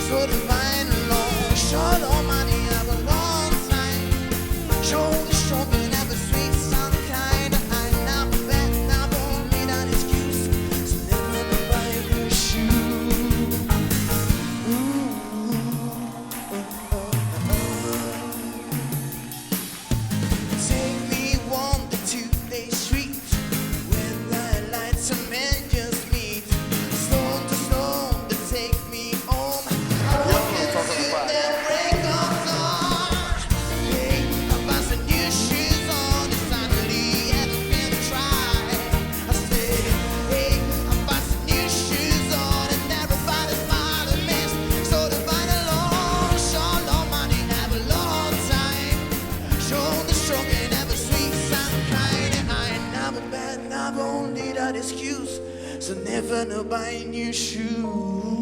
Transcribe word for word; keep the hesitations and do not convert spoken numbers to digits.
So the fine law, short on money, have a long time. Show the strong and have a sweet some kind. I never bet, never need an excuse. So never buy a new shoe. Ooh. Take me on the two-day street. When the lights and men just meet, stone to stone, they take me home. I walk into the break of dawn. Hey, I buy some new shoes on, and suddenly everything dry. I say, hey, I buy some new shoes on, and everybody smile at me. So the final law, short on money, have a long time. Show the strong and have a sweet some kind. And I never bet, never need an excuse. So never no buy new shoes.